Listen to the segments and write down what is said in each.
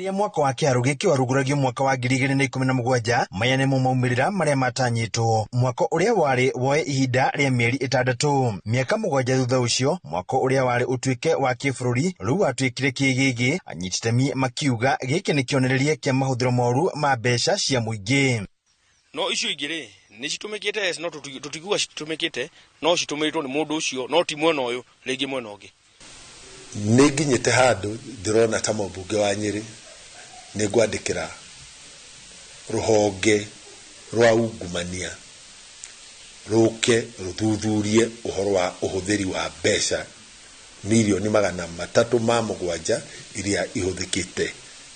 Rĩrĩa mwako wa kĩharo gĩkĩ warugũragio mwaka wa 2017, maya nĩmo maumĩrĩra marĩa matanyĩtwo. Mwako ũrĩa warĩ woe ihinda rĩa mĩeri 6. Mĩaka 7 thutha ũcio, mwako ũrĩa warĩ ũtuĩke wa kĩbũrũri rĩu watuĩkire kĩgĩgĩ, anyiti itemi makiuga gĩkĩ nĩ kĩonereria kĩa mahũthĩro moru ma mbeca cia mũingĩ. No icio ingĩ rĩ, nĩ citũmĩkĩte, yes, no tũtiguaga citũmĩkĩte, no citũmĩrĩtwo nĩ mũndũ ũcio, no ti mwena ũyũ, rĩngĩ mwena ũngĩ. Nĩ nginyĩte handũ ndĩrona ta mũmbunge wa Nyĩrĩ nĩ ngwandĩkĩra rũhonge rwa ungumania rũke rũthuthurie ũhoro wa ũhũthĩri wa mbeca 307 million iria ihũthĩkĩte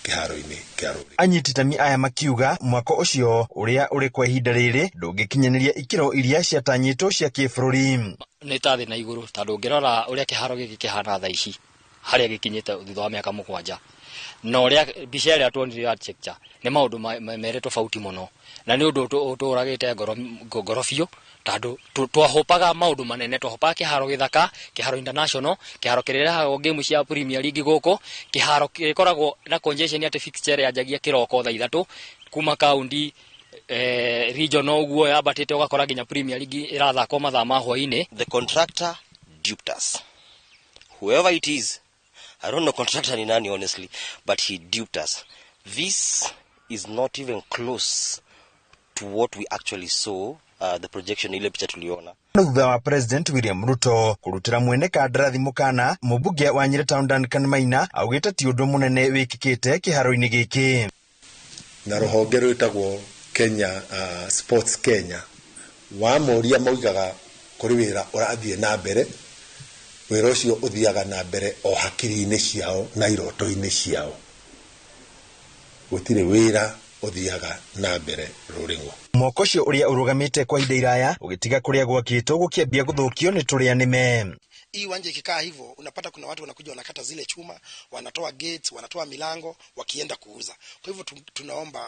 kĩharo-inĩ kĩa Rũrĩng'o. Anyiti itemi aya makiuga mwako ũcio ũrĩa ũrĩ kwa ihinda rĩrĩ ndũngĩkinyanĩria ikĩro iria ciatanyĩtwo cia kĩbũrũri. Nĩ ta thĩ na igũrũ, tondũ ũngĩrora ũrĩa kĩharo gĩkĩ kĩhana thaa ici, harĩa gĩkinyĩte thutha wa mĩaka 7, na ũrĩa mbica ĩrĩa tuonire ya architecture, nĩ maũndũ merĩ tofauti mũno, na nĩ ũndũ ũtũragĩte ngoro biũ, tondũ twahopaga maũndũ manene, twahopaga kĩharo gĩthaka, kĩharo international, kĩharo kĩrĩrehagwo game cia Premier League gũkũ, kĩharo kĩrĩkoragwo na congestion atĩ fixture yanjagia kĩroko thaa 3 kuma county, regional ũguo yambatĩte, ũgakora nginya Premier League ĩrathakwo mathaa ma hwaĩ-inĩ. The contractor duped us. Whoever it is, I don't know contractor ni nani honestly, but he duped us. This is not even close to what we actually saw, the projection ile picha tuliona. Thutha wa President William Ruto kũrutĩra mwene kandarathi mũkana, mũmbunge wa Nyĩrĩ Town Duncan Maina augĩte ti ũndũ mũnene wĩkĩkĩte kĩharo-inĩ gĩkĩ. Na rũhonge rwĩtagwo Kenya Sports Kenya, wamoria moigaga kũrĩ wĩra ũrathiĩ na mbere. Wĩra ũcio ũthiaga na mbere o hakiri-inĩ ciao na iroto-inĩ ciao. Gũtirĩ wĩra ũthiaga na mbere Rũrĩng'o. Mwako ũcio ũrĩa ũrũgamĩte kwa ihinda iraya ũgĩtiga kũrĩa gwakĩtwo gũkĩambia gũthũkio nĩ tũrĩa nĩme. Hii uwanja ikikaa hivyo, unapata kuna watu wanakuja wanakata zile chuma, wanatoa gates, wanatoa milango, wakienda kuuza. Kwa hivyo tunaomba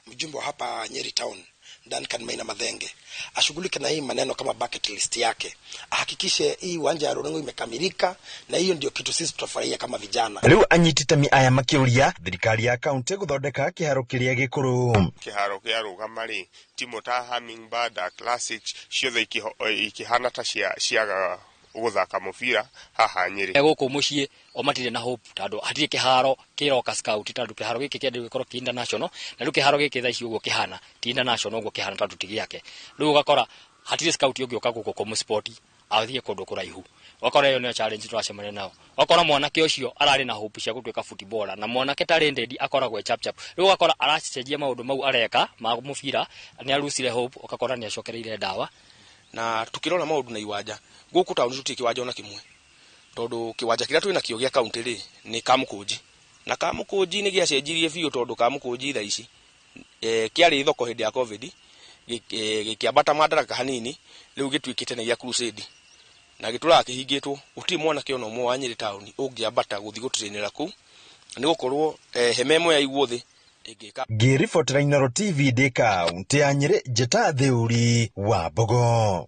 mjumbe wa hapa Nyeri Town, Duncan Maina Mathenge, ashughulike na hii maneno kama bucket list yake, ahakikishe hii uwanja ya Rũrĩng'o imekamilika, na hiyo ndio kitu sisi tutafurahia kama vijana. Rĩu anyiti itemi aya makĩũria thirikari ya kaunti gũthondeka kĩharo kĩrĩa gĩkũrũ. Kĩharo kĩa Rũgama rĩ, timũ ta Hummingbird, Classics ciothe ikĩhana ta ciaga gũthaka mũbira haha Nyĩrĩ. Gũkũ mũciĩ o matirĩ na hope, tondũ hatirĩ kĩharo kĩroka scout, tondũ kĩharo gĩkĩ kĩendire gĩkorwo kĩ international, na rĩu kĩharo gĩkĩ thaa ici ũguo kĩhana ti international ũguo kĩhana, tondũ ti gĩake. Rĩu ũgakora hatirĩ scout ũngĩũka gũkũ kũmũ-spot, athiĩ kũndũ kũraihu. Ũgakora ĩyo nĩyo challenge tũracemania nayo. Ũgakora mwanake ũcio ararĩ na hope cia gũtuĩka footballer, na mwanake talented akoragwo e chap chap. Rĩu ũgakora aracenjia maũndũ mau areka ma mũbira, nĩ arucire hope, ũgakora nĩ acokereire ndawa. Na tukirora maũndũ na iwanja gũkũ taũni, tũtirĩ kĩwanja ona kĩmwe, tondũ kĩwanja kĩrĩa twĩ nakĩo gĩa kaunti rĩ, nĩ Kamũkũnji, na Kamũkũnji nĩ gĩacenjirie biũ, tondũ Kamũkũnji thaa ici kĩarĩ thoko hĩndĩ ya Covid, gĩkĩambata madaraka hanini, rĩu gĩtuĩkĩte nĩ gĩa crusade na gĩtũraga kĩhingĩtwo. Gũtirĩ mwanake ona ũmwe wa Nyĩrĩ taũni ũngĩambata gũthiĩ gũtũrĩnĩra kũu, nĩ gũkorwo hema ĩmwe yaigwo thĩ ĩngĩka. Ngĩribotera Inooro TV ndĩ kaunti ya Nyĩrĩ, njĩta Theuri wa Mbogo.